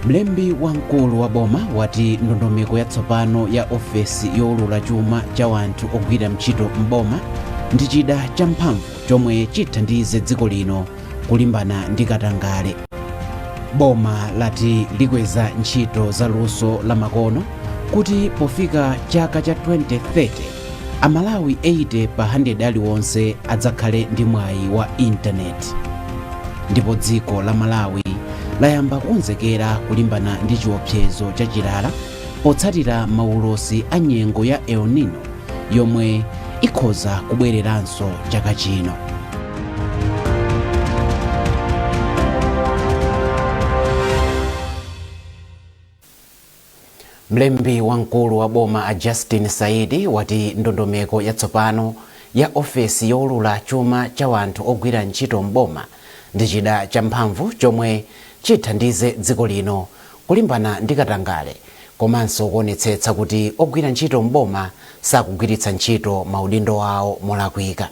Mlembi wamkulu wa boma wati ndondomeko yatsopano ya ofesi yowulula chuma cha wanthu ogwira ntchito m'boma ndi chida champhamvu chomwe chithandize dziko lino kulimbana ndi katangale. Boma lati likweza ntchito za luso la makono kuti pofika chaka cha 2030 Amalawi 80 pa 100 aliwonse adzakhale ndi mwayi wa intaneti. Ndipo dziko la Malawi layamba kukonzekera kulimbana ndi chiopsezo cha chilala potsatira maulosi a nyengo ya El Nino yomwe ikhoza kubwereranso chaka chino. Mlembi wamkulu wa boma a Justin Saidi wati ndondomeko yatsopano ya ofesi yowulula chuma cha wanthu ogwira ntchito m'boma ndi chida champhamvu chomwe chithandize dziko lino kulimbana ndi katangale komanso kuonetsetsa kuti ogwira ntchito m'boma sakugwiritsa ntchito maudindo awo molakwika.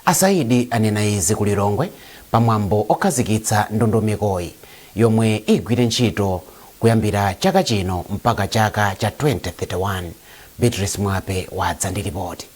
A Saidi anena izi ku Lilongwe pa mwambo okhazikitsa ndondomekoyi yomwe igwire ntchito kuyambira chaka chino mpaka chaka cha 2031. Beatrice Mwape wadza ndi lipoti.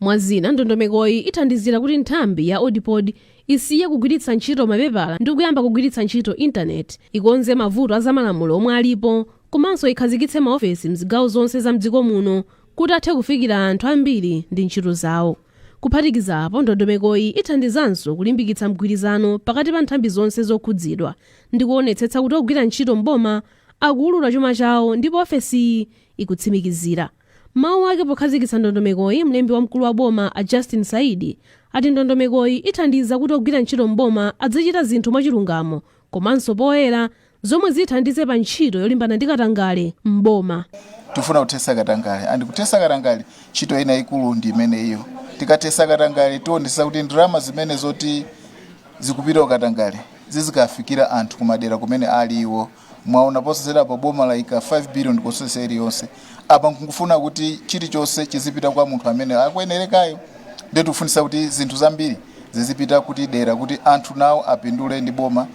Mwa zina, ndondomekoyi ithandizira kuti nthambi ya ODPOD isiye kugwiritsa ntchito mapepala ndi kuyamba kugwiritsa ntchito intaneti, ikonze mavuto a zamalamulo omwe alipo komanso ikhazikitse maofesi mzigawo zonse za mdziko muno kuti athe kufikira anthu ambiri ndi ntchito zawo. Kuphatikiza apo, ndondomekoyi ithandizanso kulimbikitsa mgwirizano pakati pa nthambi zonse zokhudzidwa ndi kuonetsetsa kuti ogwira ntchito m'boma akuwulula chuma chawo ndipo ofesiyi ikutsimikizira. M'mawu ake pokhazikitsa ndondomekoyi, mlembi wamkulu wa boma a Justin Saidi ati ndondomekoyi ithandiza kuti ogwira ntchito m'boma adzichita zinthu mwachilungamo komanso poyera zomwe zithandize pa ntchito yolimbana ndi katangale m'boma. Tifuna kuthesa katangale, and kuthesa katangale ntchito ina ikulu ndi imeneyo. Tikathesa katangale, tionetsetsa kuti ndalama zimene zoti zikupita katangale zizikafikira anthu kumadera kumene aliwo. Mwaona posachedwapa boma layika 5 billion constituency iliyonse. Apa nkufuna kuti chilichonse chizipita kwa munthu amene akuyenerekayo. Ndiye tikufunisa kuti zinthu zambiri zizipita kuti dera kuti anthu nawo apindule ndi boma.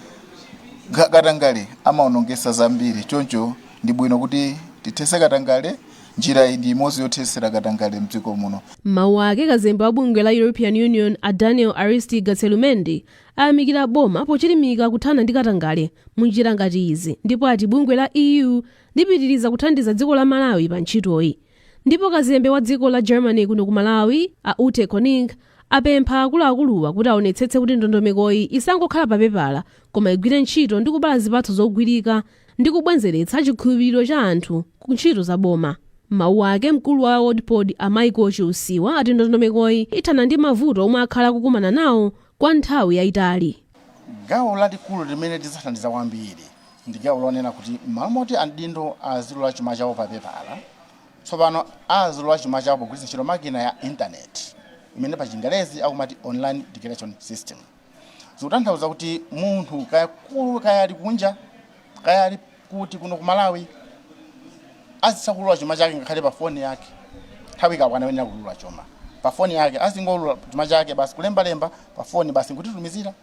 Katangale amaonongesa zambiri, choncho ndi bwino kuti tithese katangale. Njira iyi ndi imodzi yothesera katangale mdziko muno. M'mawu ake, kazembe wa bungwe la European Union a Daniel Aristi Gazelumendi ayamikira boma pochilimika kuthana ndi katangale munjira ngati izi ndipo ati bungwe la EU lipitiriza kuthandiza dziko la Malawi pa ntchitoyi. Ndipo kazembe wa dziko la Germany kuno ku Malawi a Ute Konig apempha akuluakuluwa kuti aonetsetse kuti ndondomekoyi isangokhala pa pepala koma igwire ntchito ndi kubala zipatso zogwirika ndi kubwenzeretsa chikhulupiriro cha anthu ku ntchito za boma. M'mawu ake, mkulu wa ODPOD a Michael Chiusiwa ati ndondomekoyi ithana ndi mavuto omwe akhala akukumana nawo kwa nthawi yayitali. Gawo lalikulu limene lidzathandiza kwambiri ndi gawo lonena kuti m'malo moti adindo azilula chuma chawo pa pepala, tsopano azilula chuma chawo pogwiritsa ntchito makina ya intaneti imene pa Chingerezi akumati online declaration system. Zikutanthauza kuti munthu kaya kulu kaya ali kunja kaya ali kuti kuno ku Malawi azitha kulula chuma chake ngakhale pa foni yake. Nthawi ikakwana yoyenera kulula chuma pa foni yake, azingolula chuma chake basi, kulembalemba pa foni basi nkutitumizira,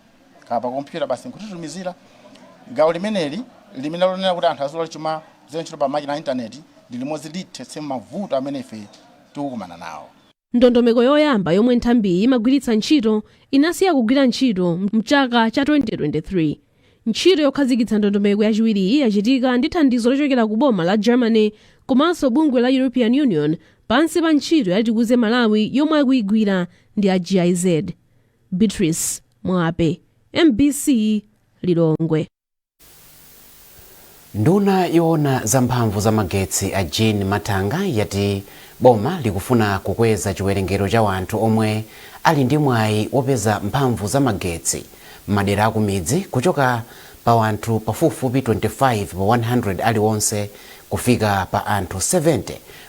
kaya pa kompyuta basi nkutitumizira. Gawo limeneli limene lonena kuti anthu azilula chuma kugwiritsa ntchito pa makina a intaneti ndi limodzi lithetse mavuto amene ife tikukumana nawo. Ndondomeko yoyamba yomwe nthambiyi imagwiritsa ntchito inasiya kugwira ntchito mchaka cha 2023. Ntchito yokhazikitsa ndondomeko yachiwiriyi yachitika ndi thandizo lochokera ku boma la Germany komanso bungwe la European Union pansi pa ntchito ya Tikuze Malawi yomwe akuyigwira ndi a GIZ. Beatrice Mwape, MBC, Lilongwe. Nduna yoona za mphamvu za magetsi a Jean Mathanga yati boma likufuna kukweza chiwerengero cha anthu omwe ali ndi mwayi wopeza mphamvu za magetsi m'madera akumidzi kuchoka pa anthu pafupifupi 25 pa 100 aliwonse kufika pa anthu 70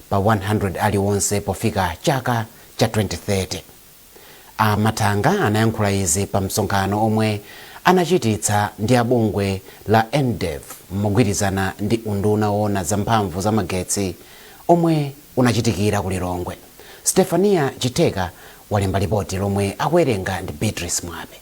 pa 100 aliwonse pofika chaka cha 2030. A Mathanga anayankhula izi pa msonkhano omwe anachititsa ndi a bungwe la EnDev mogwirizana ndi unduna woona za mphamvu za magetsi omwe unachitikira ku Lilongwe. Stefania Chitheka walemba lipoti lomwe akuwerenga ndi Beatrice Mwape.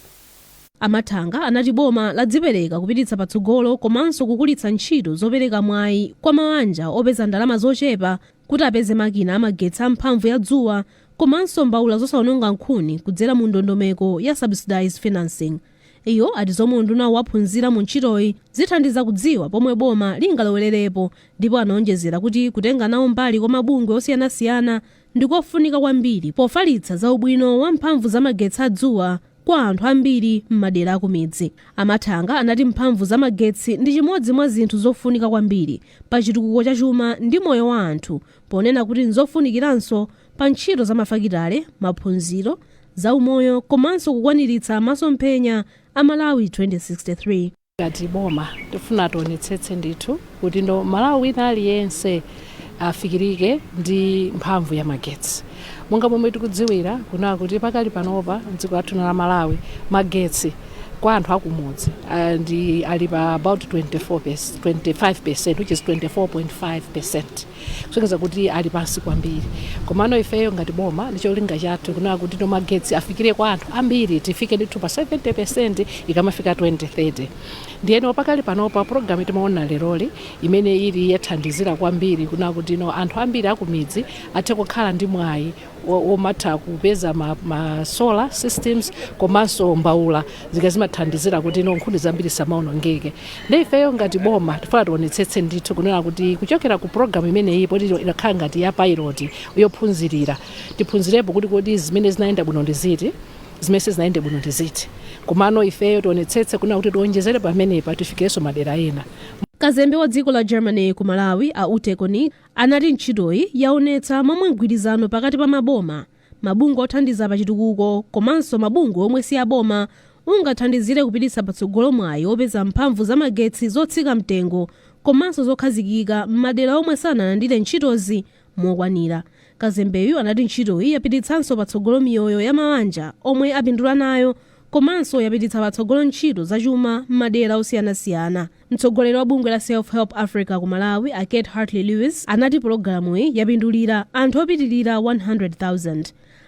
Amathanga anati boma ladzipereka kupititsa patsogolo komanso kukulitsa ntchito zopereka mwayi kwa mabanja opeza ndalama zochepa kuti apeze makina amagetsi amphamvu ya dzuwa komanso mbawula zosawononga nkhuni kudzera mu ndondomeko ya subsidized financing. Iyo ati zomwe undunawo waphunzira mu ntchitoyi zithandiza kudziwa pomwe boma lingalowererepo, ndipo anaonjezera kuti kutenga nawo mbali kwa mabungwe osiyanasiyana ndikofunika kwambiri pofalitsa za ubwino wa mphamvu zamagetsi adzuwa kwa anthu ambiri m'madera akumidzi. Amathanga anati mphamvu zamagetsi ndi chimodzi mwa zinthu zofunika kwambiri pa chitukuko cha chuma ndi moyo wa anthu, ponena kuti nzofunikiranso pa ntchito za mafakitale, maphunziro, zaumoyo komanso kukwaniritsa masomphenya a Malawi 2063. Ngati boma tifuna tionetsetse ndithu kuti ndo Malawi wina aliyense afikirike ndi mphamvu ya magetsi. Monga momwe tikudziwira kunena kuti pakali panopa mdziko lathu la Malawi magetsi kwa anthu akumudzi ndi ali pa about 24, 25%, which is 24.5%, kusonyeza kuti ali pansi kwambiri. Komano ifeyo ngati boma ndi cholinga chathu kunena kuti no, magetsi afikire kwa anthu ambiri, tifike ndithu pa 70% ikamafika 2030. Ndiyeno pakali panopa program timaona leroli imene ili yathandizira kwambiri kunena kuti no, anthu ambiri akumidzi athe kukhala ndi mwayi womatha kupeza ma solar systems komanso mbawula zika zimathandizira kuti no, nkhuni zambiri samaonongeke. Ndi ifeyo ngati boma tifuna tionetsetse ndithu kunena kuti kuchokera ku program imeneyi, poti inakhala ngati ya pilot yophunzirira, tiphunzirepo kuti kodi zimene zinayenda bwino ndi ziti, zimene sizinayende bwino ndi ziti. Komano ifeyo tionetsetse kunena kuti tionjezere pamenepa, tifikirenso madera ena. Kazembe wa dziko la Germany ku Malawi, a Ute Konig, anati ntchitoyi yaonetsa momwe mgwirizano pakati pa maboma, mabungwe othandiza pa chitukuko komanso mabungwe omwe si aboma ungathandizire kupititsa patsogolo mwayi opeza mphamvu zamagetsi zotsika mtengo komanso zokhazikika m'madera omwe sanalandire ntchitozi mokwanira. Kazembeyu anati ntchitoyi yapititsanso patsogolo miyoyo ya mabanja omwe apindula nayo komanso yapititsa patsogolo ntchito zachuma m'madera osiyanasiyana. Mtsogoleri wa bungwe la Self Help Africa ku Malawi, a Kate Hartley Lewis, anati pologalamuyi yapindulira anthu opitilira 100,000.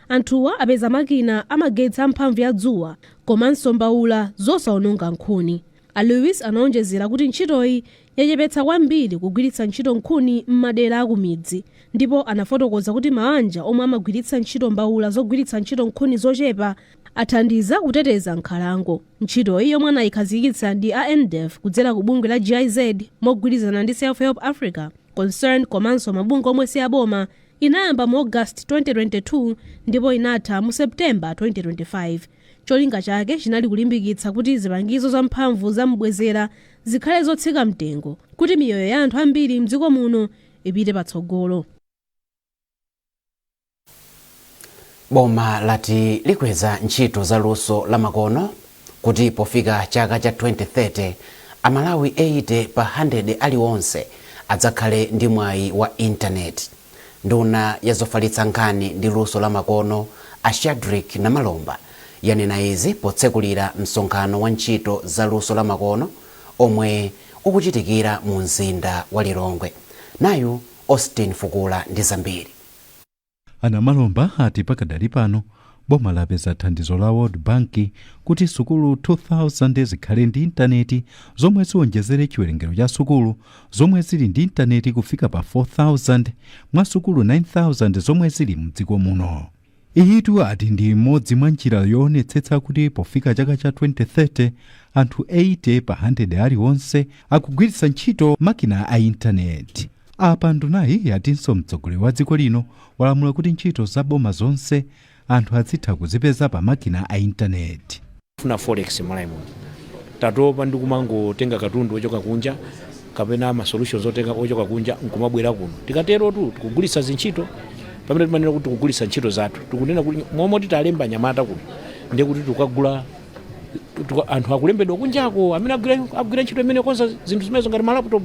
Anthuwa apeza makina amagetsi amphamvu ya dzuwa komanso mbawula zosawononga nkhuni. A Lewis anaonjezera kuti ntchitoyi yachepetsa kwambiri kugwiritsa ntchito nkhuni m'madera akumidzi, ndipo anafotokoza kuti mabanja omwe amagwiritsa ntchito mbawula zogwiritsa ntchito nkhuni zochepa athandiza kuteteza nkhalango. Ntchitoyi, yomwe anayikhazikitsa ndi a NDEF kudzera ku bungwe la GIZ mogwirizana ndi Self Help Africa, Concern komanso mabungwe omwe si aboma, inayamba mu August 2022 ndipo inatha mu Septemba 2025. Cholinga chake chinali kulimbikitsa kuti zipangizo za mphamvu zamubwezera zikhale zotsika mtengo kuti miyoyo ya anthu ambiri mdziko muno ipite patsogolo. Boma lati likweza ntchito za luso lamakono kuti pofika chaka cha 2030 Amalawi 80 pa 100 aliwonse adzakhale ndi mwayi wa intaneti. Nduna ya zofalitsa nkhani ndi luso lamakono, a Shadric Namalomba, yanena izi potsekulira msonkhano wa ntchito za luso lamakono omwe ukuchitikira mu mzinda wa Lilongwe. Nayu Austin Fukula ndi zambiri. A Namalomba ati pakadali pano boma lapeza thandizo la World Bank kuti sukulu 2000 zikhale ndi intaneti, zomwe ziwonjezere chiwerengero cha sukulu zomwe zili ndi intaneti kufika pa 4000 mwa sukulu 9000 zomwe zili mdziko muno. Iyitu ati ndi imodzi mwa njira yoonetsetsa kuti pofika chaka cha 2030 anthu 80 pa 100 aliwonse akugwiritsa ntchito makina a intaneti. Apa ndunayi yatinso mtsogoleri wa dziko lino walamula kuti ntchito za boma zonse anthu azitha kuzipeza pa makina a intaneti. Funa forex Malawi muno, tatopa ndi kumangotenga katundu ochoka kunja kapena ma solutions otenga ochoka kunja nkumabwera kuno. Tikatero tu tikugulitsa zintchito pamene timanena kuti tikugulitsa ntchito zathu. Tikunena kuti momwe titalemba anyamata kuno, ndiye kuti tikagula anthu akulembedwa kunjako amene agwira ntchito imene konza zinthu zimenezo ngati ma laptop,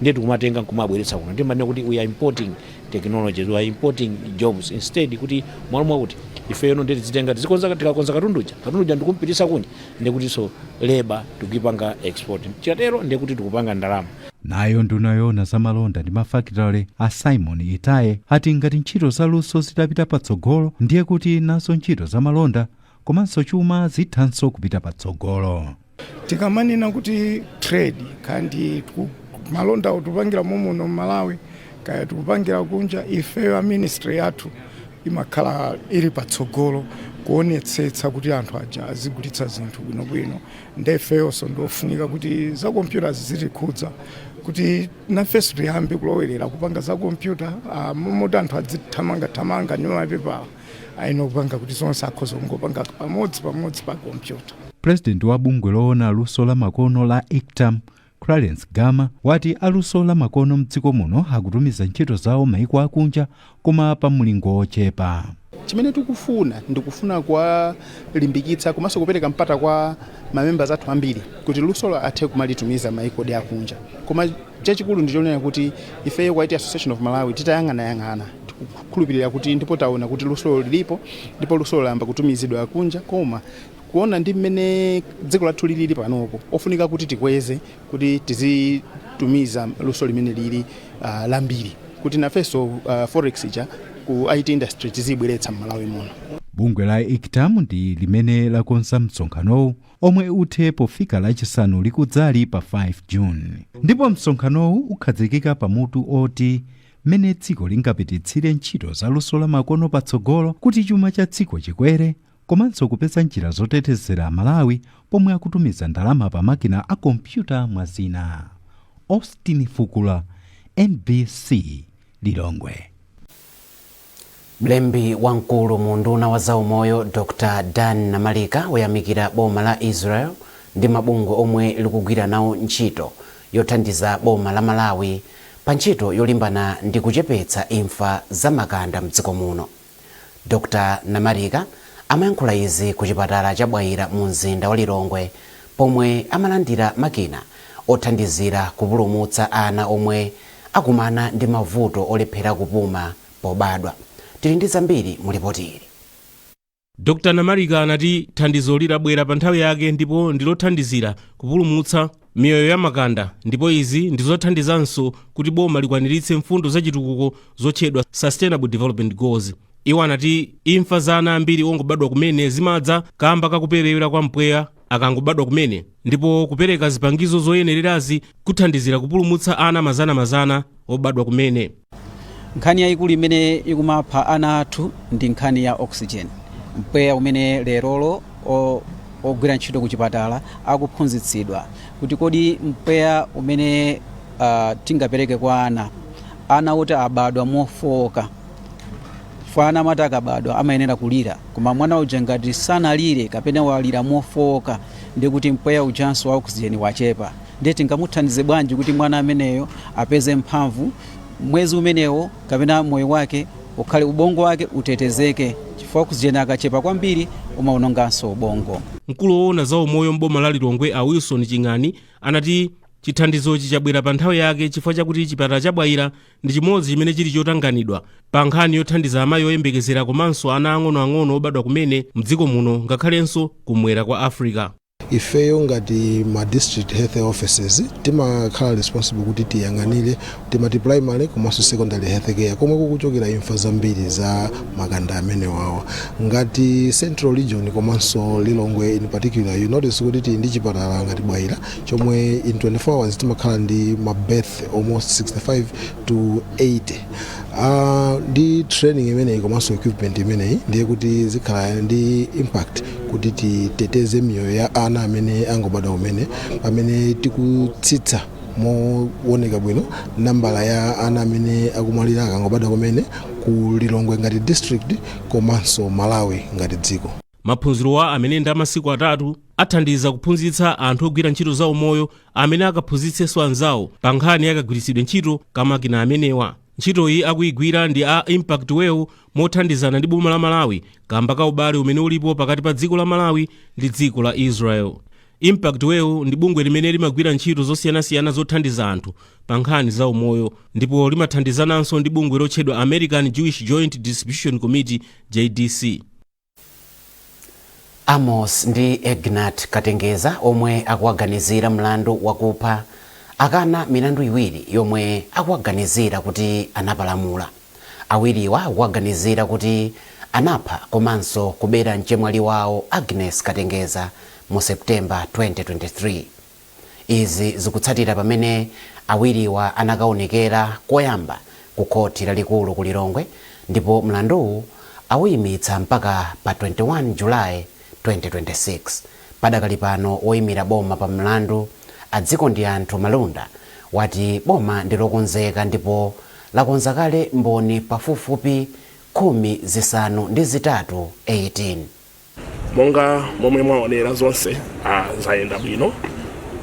ndiye tikumatenga nkumabweretsa kuno. Ndiye manena kuti we are importing technologies, we are importing jobs, instead kuti mwalo mwakuti ifeyo ndiye tizitenga tizikonza. Tikakonza katunduja, katunduja ndikumpitisa kunja, ndiye kuti so labor tikuyipanga export. Tikatero ndiye kuti tikupanga ndalama. Nayo nduna yoona zamalonda ndi mafakitale, a Simon Itaye, ati ngati ntchito zaluso zitapita patsogolo, ndiye kuti nazo ntchito zamalonda komanso Komanso chuma zithanso kupita patsogolo. Tikamanena kuti trade, kandi malonda tikupangira momuno mMalawi, kaya tikupangira kunja, ifeyo a ministry yathu imakhala ili patsogolo kuonetsetsa kuti anthu aja azigulitsa zinthu bwinobwino. Nde ifeyonso ndofunika kuti za kompyuta zizitikhudza, kuti nafenso tiyambe kulowerera kupanga za kompyuta, momoti anthu adzithamangathamanga ndi mapepala aino, kupanga kuti zonse akhoza kungopanga pamodzi pamodzi pa kompyuta. Purezidenti wa bungwe loona luso la makono la ICTAM, Clarence Gama, wati aluso la makono mdziko muno akutumiza ntchito zawo maiko akunja, koma pa mlingo ochepa. Chimene tikufuna ndikufuna kuwalimbikitsa komanso kupereka mpata kwa mamembers athu ambiri kuti lusolo athe kumalitumiza maiko akunja. Koma chachikulu ndichonena kuti ifeyo kwa IT Association of Malawi titayang'anayang'ana, tikukhulupirira kuti ndipo taona kuti lusolo lilipo, ndipo lusolo layamba kutumizidwa kunja. Koma kuona ndi mmene dziko lathu lilili panopo, ofunika kuti tikweze kuti tizitumiza luso limene lili lambiri, kuti nafenso forex ija ku IT industry tizibweretsa m'Malawi muno. Bungwe la ICTAM ndi limene lakonza msonkhanowu omwe uthe pofika Lachisanu likudzali pa 5 June, ndipo msonkhanowu ukhazikika pamutu oti mmene dziko lingapititsire ntchito za luso la makono patsogolo kuti chuma cha dziko chikwere, komanso kupeza njira zotetezera Malawi pomwe akutumiza ndalama pa makina a kompyuta, mwa zina. Austin Fukula, MBC, Lilongwe. Mlembi wamkulu mu unduna wa zaumoyo, Dr Dan Namalika, wayamikira boma la Israel ndi mabungwe omwe likugwira nawo ntchito yothandiza boma la Malawi pa ntchito yolimbana ndi kuchepetsa imfa za makanda mdziko muno. Dr Namalika amayankhula izi ku chipatala cha Bwaila mu mzinda wa Lilongwe pomwe amalandira makina othandizira kupulumutsa ana omwe akumana ndi mavuto olephera kupuma pobadwa. Tili ndi zambiri mu ripoti ili. Dr Namalika anati thandizo lidabwera pa nthawi yake ndipo ndilothandizira kupulumutsa miyoyo ya makanda, ndipo izi ndizothandizanso kuti boma likwaniritse mfundo zachitukuko zotchedwa Sustainable Development Goals. Iwo anati imfa za ana ambiri ongobadwa kumene zimadza kamba kakuperewera kwa mpweya akangobadwa kumene, ndipo kupereka zipangizo zoyenererazi kuthandizira kupulumutsa ana mazanamazana obadwa kumene. Nkhani yayikulu imene ikumapha ana athu ndi nkhani ya oxygen, mpweya umene lerolo ogwira ntchito ku chipatala akuphunzitsidwa kuti kodi mpweya umene tingapereke kwa ana oti abadwa mofowoka. Ana amati akabadwa amayenera kulira, koma mwana uja ngati sanalire kapena walira mofowoka, ndi kuti mpweya ujanso wa oxygen wachepa. Ndiye tingamuthandize bwanji kuti mwana ameneyo apeze mphamvu mwezi umenewo kapena moyo wake ukhale, ubongo wake utetezeke, chifukwa oxygen akachepa kwambiri umaononganso ubongo. Mkulu woona za umoyo mboma la Lilongwe, a Wilson Ching'ani, anati chithandizochi chabwera pa nthawi yake chifukwa chakuti chipatala cha Bwaila ndi chimodzi chimene chili chotanganidwa pa nkhani yothandiza amayi oyembekezera komanso ana ang'onoang'ono obadwa kumene mdziko muno, ngakhalenso kumwera kwa Africa. Ifeyo ngati ma district health offices timakhala responsible kuti tiyang'anire timati primary komanso secondary health care, komwe kukuchokera imfa zambiri za makanda amenewawa. Ngati Central Region komanso Lilongwe in particular, you notice kuti tili ndi chipatala ngati Bwaila chomwe in 24 hours timakhala ndi ma birth almost 65 to 80. Ndi training imeneyi komanso equipment imeneyi, ndiye kuti zikhala ndi impact kuti titeteze miyoyo ya ana amene angobadwa kumene, pamene tikutsitsa mooneka bwino nambala ya ana amene akumwalira akangobadwa kumene ku Lilongwe ngati district komanso Malawi ngati dziko. Maphunzirowa, amene ndi amasiku 3, athandiza kuphunzitsa anthu ogwira ntchito za umoyo amene akaphunzitsenso anzawo pa nkhani yakagwiritsidwe ntchito kamakina amenewa. Ntchitoyi akuyigwira ndi a Impact Well mothandizana ndi boma la Malawi kamba ka ubale umene ulipo pakati pa dziko la Malawi ndi dziko la Israel. Impact Well ndi bungwe limene limagwira ntchito zosiyanasiyana zothandiza anthu pa nkhani za umoyo, ndipo limathandizananso ndi bungwe lotchedwa American Jewish Joint Distribution Committee, JDC. Amos ndi Egnat Katengeza, omwe akuwaganizira mlandu wakupha, akana milandu iwiri yomwe akuwaganizira kuti anapalamula. Awiriwa akuwaganizira kuti Anapha komanso kubera mchemwali wawo Agnes Katengeza mu Septemba 2023. Izi zikutsatira pamene awiriwa anakaonekera koyamba ku khoti lalikulu ku Lilongwe, ndipo mlanduwu awuyimitsa mpaka pa 21 Julayi 2026. Padakali pano, woyimira boma pa mlandu a Dziko ndi Anthu Malunda wati boma ndi lokonzeka ndipo lakonza kale mboni pafupifupi 18 18. Monga momwe mwaonera, zonse zayenda bwino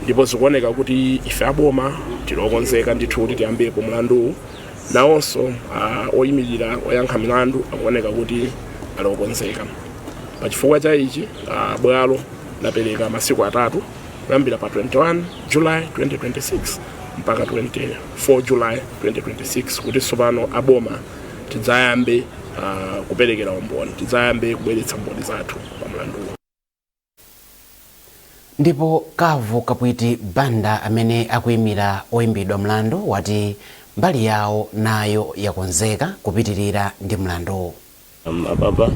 ndipo zikuoneka kuti ife aboma tilokonzeka ndithu kuti tiyambepo mlanduwu. Nawonso oyimirira oyankha milandu akuoneka kuti alokonzeka. Pachifukwa cha ichi, bwalo lapereka masiku 3 kuyambira pa 21 July 2026 mpaka 24 July 2026 kuti tsopano aboma tidzayambe kuperekera umboni, tidzayambe kubweretsa mboni zathu pa mlanduwu. Ndipo Kavu Kapwiti Banda, amene akuyimira oyimbidwa mlandu, wati mbali yawo nayo yakonzeka kupitirira ndi mlanduwu. Apapa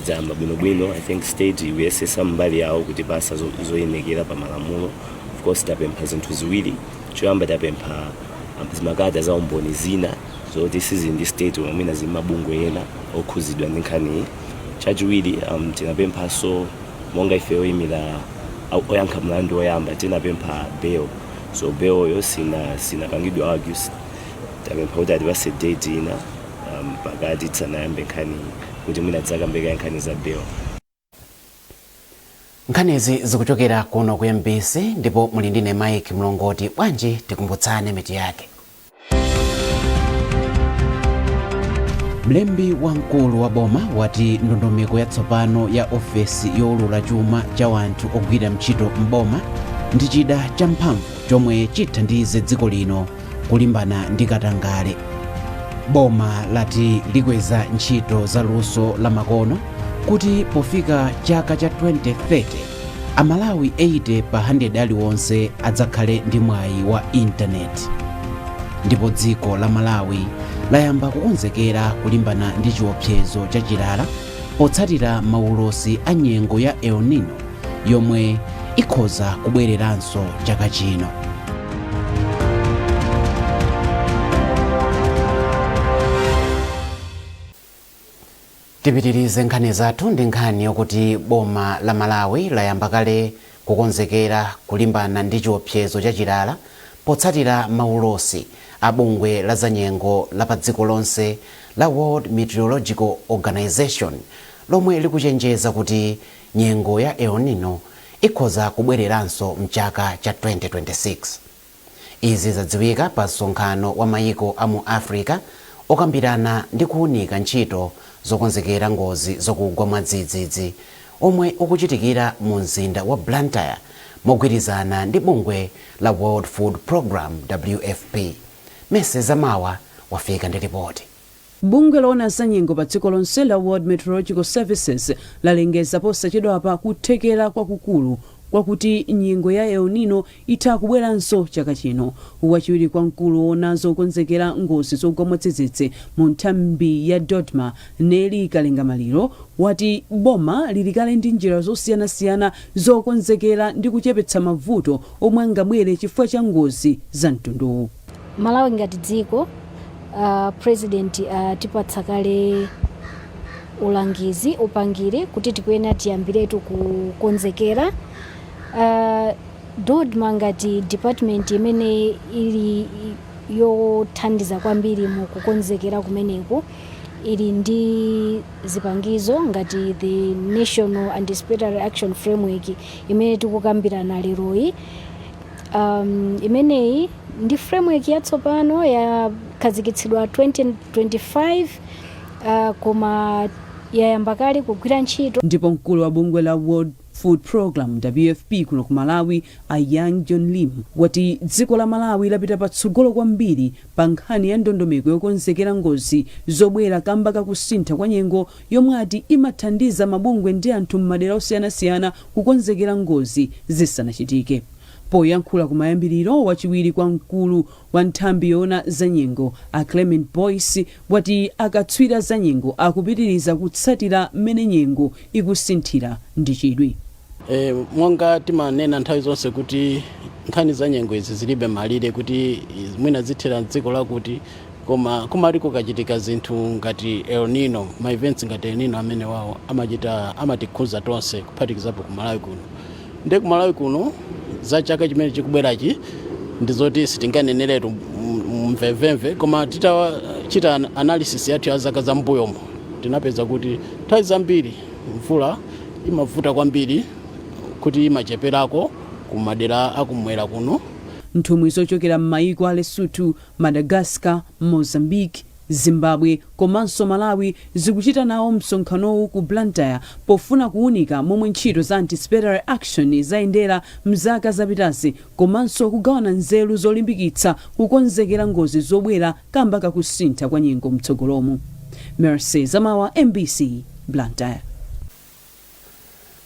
zayamba bwinobwino. I think state ikuyesesa mbali yawo kuti pasa zoyenekera pa malamulo. Of course, tapempha zinthu ziwiri. Choyamba, tapempha zimakalata za umboni zina zoti sizili ndi state koma mwina zili mabungwe ena okhuzidwa ndi nkhaniyi. Chachiwiri, tinapemphanso monga ife oyimira oyankha mlandu oyamba, tinapempha bail. So bail yo sinapangidwe argue. Tapempha kuti atipase date ina pakati tisanayambe nkhani kuti mwina tidzakambeka nkhani za bail. Nkhanizi zikuchokera kuno ku MBC ndipo muli ndine Mike Mlongoti. Bwanji tikumbutsane mitu yake. Mlembi wamkulu wa boma wati ndondomeko yatsopano ya ofesi yowulula chuma cha wanthu ogwira ntchito m'boma ndi chida champhamvu chomwe chithandize dziko lino kulimbana ndi katangale. Boma lati likweza ntchito za luso la makono kuti pofika chaka cha 2030 Amalawi 80 pa 100 aliwonse adzakhale ndi mwayi wa intaneti. Ndipo dziko la Malawi layamba kukonzekera kulimbana ndi chiopsezo cha chilala potsatira maulosi a nyengo ya El Nino yomwe ikhoza kubwereranso chaka chino. Tipitirize nkhani zathu ndi nkhani yokuti boma la Malawi layamba kale kukonzekera kulimbana ndi chiopsezo cha chilala potsatira maulosi a bungwe la zanyengo la pa dziko lonse la World Meteorological Organization, lomwe likuchenjeza kuti nyengo ya El Nino ikhoza kubwereranso mchaka cha 2026. Izi zadziwika pa msonkhano wa mayiko a mu Africa okambirana ndi kuunika ntchito zokonzekera ngozi zokugwa mwadzidzidzi omwe ukuchitikira mu mzinda wa Blantyre mogwirizana ndi bungwe la World Food Programme, WFP. Mese Zamawa wafika ndi ripoti. Bungwe loona za nyengo pa dziko lonse la World Meteorological Services lalengeza posachedwapa kuthekera kwakukulu kwakuti nyengo ya El Nino itha kubweranso chaka chino. Wachiwiri kwa mkulu woona zokonzekera ngozi zogwa mwadzidzidzi mu nthambi ya DoDMA, Nellie Kalengamaliro, wati boma lili kale ndi njira zosiyanasiyana zokonzekera ndi kuchepetsa mavuto omwe angabwere chifukwa cha ngozi za mtunduwu. Malawi ngati dziko, President atipatsa kale ulangizi, upangire kuti tikuyenera tiyambiretu kukonzekera. DoDMA ngati department imene ili yothandiza kwambiri mu kukonzekera kumeneku, ili ndi zipangizo ngati the National Anticipatory Action Framework imene tikukambirana leroyi. Imeneyi ndi framework yatsopano, yakhazikitsidwa 2025, koma yayamba kale kugwira ntchito. Ndipo mkulu wa bungwe la World Food Programme, WFP, kuno ku Malawi, a Yang John Lim, wati dziko la Malawi lapita patsogolo kwambiri pa nkhani ya ndondomeko yokonzekera ngozi zobwera kamba kakusintha kwa nyengo, yomwe ati imathandiza mabungwe ndi anthu m'madera osiyanasiyana kukonzekera ngozi zisanachitike. Poyankhula kumayambiriro, wachiwiri kwa mkulu wa nthambi yoona za nyengo a Clement Boyce wati akatswiri za nyengo akupitiriza kutsatira mmene nyengo ikusinthira ndi chidwi. Monga timanena nthawi zonse kuti nkhani za nyengo izi zilibe malire kuti mwina zithera mdziko lakuti, koma kumati kukachitika zinthu ngati El Nino, ma events ngati El Nino amene wawo amachita amatikhuza tonse, kuphatikizapo ku Malawi kuno. Ndi ku Malawi kuno za chaka chimene chikubwerachi ndi zoti sitinganeneretu mvemvemve, koma titachita analysis yathu ya zaka zambuyomo tinapeza kuti nthawi zambiri mvula imavuta kwambiri, kuti imacheperako ku madera akumwera kuno. Nthumwi zochokera m'mayiko a Lesotho, Madagascar, Mozambique, Zimbabwe komanso Malawi zikuchita nawo msonkhanowu ku Blantyre pofuna kuwunika momwe ntchito za anticipatory action zayendera mzaka zapitazi komanso kugawana nzeru zolimbikitsa kukonzekera ngozi zobwera kamba kakusintha kwa nyengo mtsogolomu. Mercy Zamawa, MBC, Blantyre.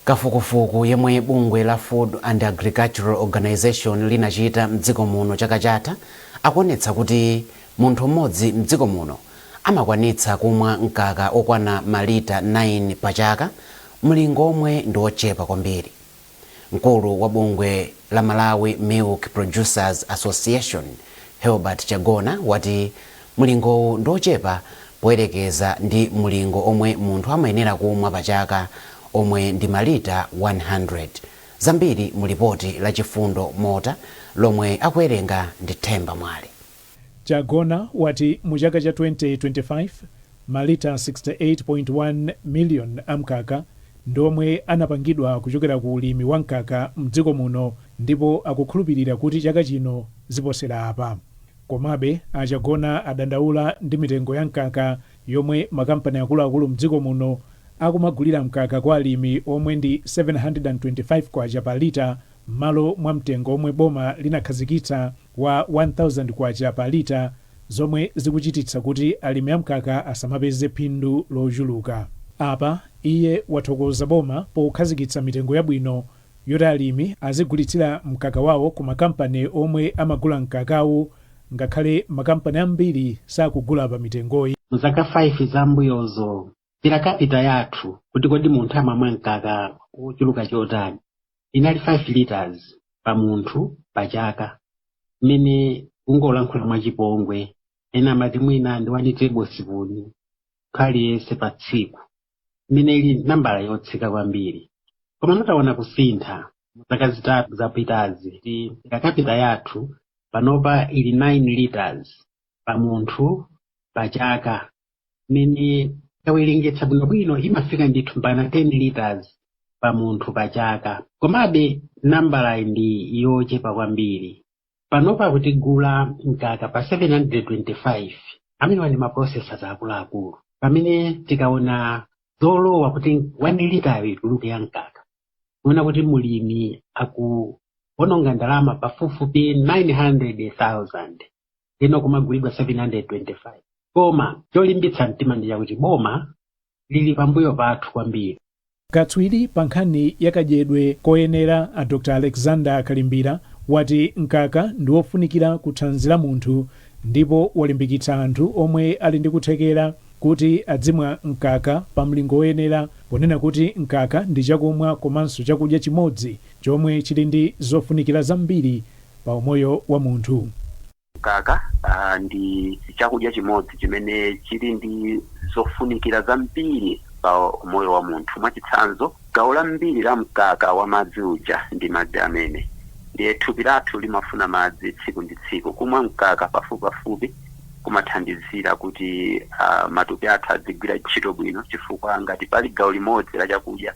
Kafukufuku yemwe bungwe la Food and Agricultural Organization linachita mdziko muno chaka chatha akuonetsa kuti munthu mmodzi mdziko muno amakwanitsa kumwa mkaka okwana malita 9 pa chaka, mlingo omwe ndi ochepa kwambiri. Mkulu wa bungwe la Malawi Milk Producers Association, Herbert Chagona, wati mlingowu ndi ochepa poyerekeza ndi mlingo omwe munthu amayenera kumwa pa chaka omwe ndi malita 100. Zambiri mu lipoti la Chifundo Mota lomwe akuwerenga ndi Themba Mwale. Chagona wati mu chaka cha 2025 malita 68.1 million amkaka ndiomwe anapangidwa kuchokera ku ulimi wa mkaka mdziko muno, ndipo akukhulupirira kuti chaka chino ziposera apa. Komabe Achagona adandaula ndi mitengo ya mkaka yomwe makampani akuluakulu mdziko muno akumagulira mkaka kwa alimi, omwe ndi 725 kwacha pa lita m'malo mwa mtengo omwe boma linakhazikitsa wa 1000 kwacha pa lita, zomwe zikuchititsa kuti alimi amkaka asamapeze phindu lochuluka. Apa iye wathokoza boma pokhazikitsa mitengo yabwino yoti alimi azigulitsira mkaka wawo ku makampani omwe amagula mkakawu, ngakhale makampani ambiri sakugula pa mitengoyi. Muzaka 5 zambuyozo per capita yathu kuti kodi munthu amamwa mkaka wochuluka chotani inali 5 liters pa munthu pa chaka, mmene ungolankhula mwachipongwe ena amati mwina ndi 1 tablespoon aliyense pa tsiku, imene ili nambala yotsika kwambiri. Koma notaona kusintha muzaka 3 zapitazi kuti per capita yathu panopa ili 9 liters pa munthu pa chaka, imene tawerengetsa bwinobwino imafika ndithu mpaka 10 liters pa munthu pa chaka. Komabe nambala ndi yochepa kwambiri. Panopa kutigula mkaka pa 725, amenewa ndi ma processors akuluakulu, pamene tikaona zolowa kuti 1 liter ituluke ya mkaka, kuona kuti mulimi akuononga ndalama pafupifupi 900,000, ino kumagulidwa 725. Koma cholimbitsa mtima ndi chakuti boma lili pambuyo pathu kwambiri. Katswiri pa nkhani yakadyedwe koyenera a Dr Alexander Kalimbira wati mkaka ndi wofunikira kuthanzi la munthu, ndipo walimbikitsa anthu omwe ali ndi kuthekera kuti adzimwa mkaka pa mlingo woyenera, ponena kuti mkaka ndi chakumwa komanso chakudya chimodzi chomwe chili ndi zofunikira zambiri pa umoyo wa munthu. Mkaka ndi chakudya chimodzi chimene chili ndi zofunikira zambiri pa umoyo wa munthu. Mwachitsanzo, gawo lambiri la mkaka wa madzi uja ndi madzi amene ndiye thupi lathu limafuna madzi tsiku ndi tsiku. Kumwa mkaka pafupipafupi kumathandizira kuti matupi athu adzigwira ntchito bwino, chifukwa ngati pali gawo limodzi la chakudya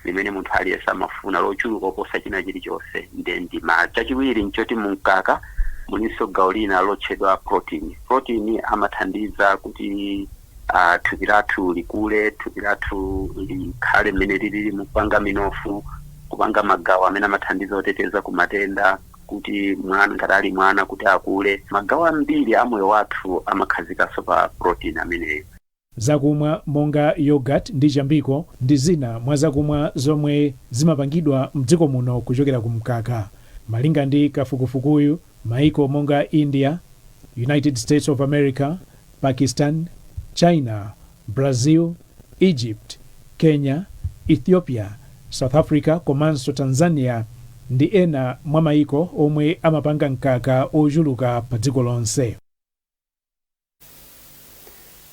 limene munthu aliyense amafuna lochuluka kuposa china chilichonse, ndiye ndi madzi. Chachiwiri nchoti mumkaka mulinso gawo lina lotchedwa protein. Protein amathandiza kuti thupi lathu likule, thupi lathu likhale mmene lilili, mukupanga minofu, kupanga magawo amene amathandiza kuteteza ku matenda, kuti mwana ngati ali mwana kuti akule. Magawo ambiri a moyo wathu amakhazikanso pa protein ameneyo. Zakumwa monga yogurt ndi chambiko ndi zina mwa zakumwa zomwe zimapangidwa mdziko muno kuchokera ku mkaka. Malinga ndi kafukufukuyu, maiko monga India, United States of America, Pakistan, China, Brazil, Egypt, Kenya, Ethiopia, South Africa komanso Tanzania ndi ena mwa maiko omwe amapanga mkaka ochuluka pa dziko lonse.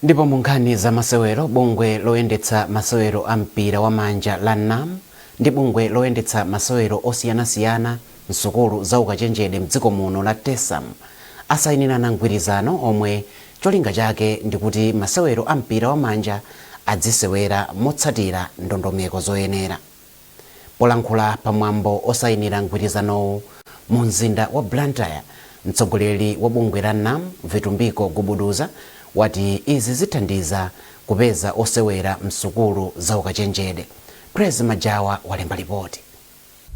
Ndipo mu nkhani za masewero, bungwe loyendetsa masewero a mpira wa manja la NAM ndi bungwe loyendetsa masewero osiyanasiyana msukulu za ukachenjede mdziko muno la TESAM asayinirana mgwirizano omwe cholinga chake ndikuti masewero a mpira wa manja adzisewera motsatira ndondomeko zoyenera. Polankhula pamwambo osayinira mgwirizanowu mu mzinda wa Blantyre, mtsogoleri wa bungwe la NAM Vitumbiko Gubuduza wati izi zithandiza kupeza osewera msukulu za ukachenjede. Praise Majawa walemba ripoti.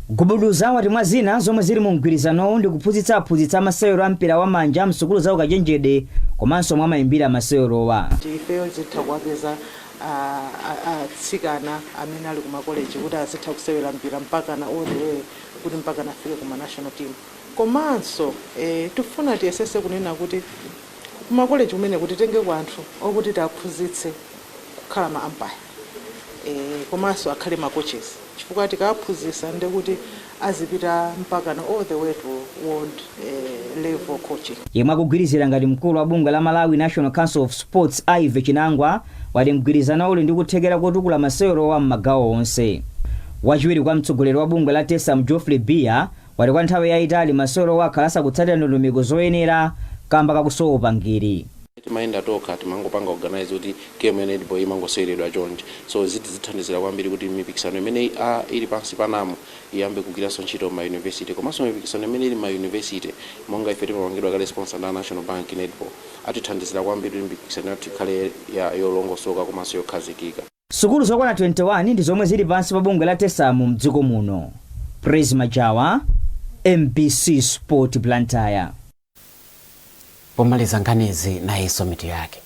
Gubuduza wati mwa zina zomwe zili mu mgwirizanowu ndi kuphunzitsa aphunzitsi amasewero a mpira wa manja msukulu za ukachenjede komanso mwa mayimbira masewerowa. Ifeyo zitha kuwapeza atsikana amene ali kumakoleji kuti azitha kusewera mpira mpakana all the way kuti mpakana afike kuma national team. Komanso tifuna tiyesese kunena kuti kumakoleji kumene kuti tenge anthu okuti tiaphunzitse kukhala ma umpire, komanso akhale ma coaches, chifukwa tikawaphunzitsa ndekuti azipita mpakana all the way to world level coaching. Yemwe akugwirizira ngati mkulu wa bungwe la Malawi National Council of Sports, Ive Chinangwa, wati mgwirizano uli ndi kuthekera kotukula masewerowa m'magawo onse. Wachiwiri kwa mtsogoleri wa bungwe la TESAM, Geoffrey Beer, wati kwa nthawi yayitali masewerowa akhala asakutsatira ndondomeko zoyenera kamba kakusowa upangiri. Timayenda tokha, timangopanga organize kuti game ya netball imangoseweredwa chonchi, so ziti zithandizira kwambiri kuti mipikisano imene ili pansi pa NAM iyambe kugwiranso ntchito ma university, komanso mipikisano imene ili ma university, monga ife timapangidwa kale sponsor na National Bank, netball atithandizira kwambiri kuti mipikisano yathu ikhale yolongosoka komanso yokhazikika. Sukulu zokwana 21 ndi zomwe zili pansi pa bungwe la TESAM mdziko muno. Praise Majawa, MBC Sport, Blantyre. Pomaliza nkhanizi, nayinso mitu yake.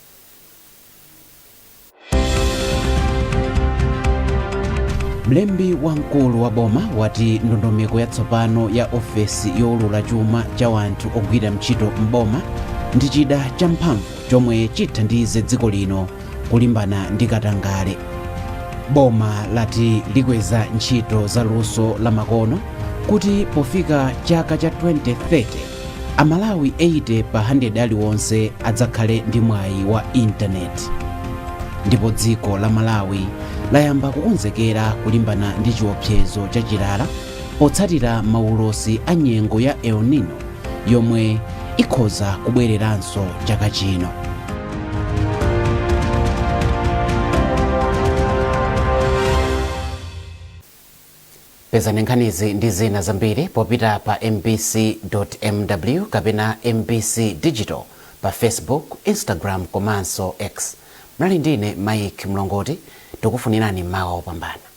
Mlembi wamkulu wa boma wati ndondomeko yatsopano ya ofesi yowulula chuma cha wanthu ogwira ntchito m'boma ndi chida champhamvu chomwe chithandize dziko lino kulimbana ndi katangale. Boma lati likweza ntchito za luso la makono kuti pofika chaka cha 2030 Amalawi 80 pa 100 aliwonse adzakhale ndi mwayi wa intaneti. Ndipo dziko la Malawi layamba kukonzekera kulimbana ndi chiopsezo cha chilala potsatira maulosi a nyengo ya El Nino yomwe ikhoza kubwereranso chaka chino. Pezani nkhanizi ndi zina zambiri popita pa mbc.mw kapena MBC Digital pa Facebook, Instagram komanso X. Mnali ndine Mike Mlongoti, tikufunirani mawa opambana.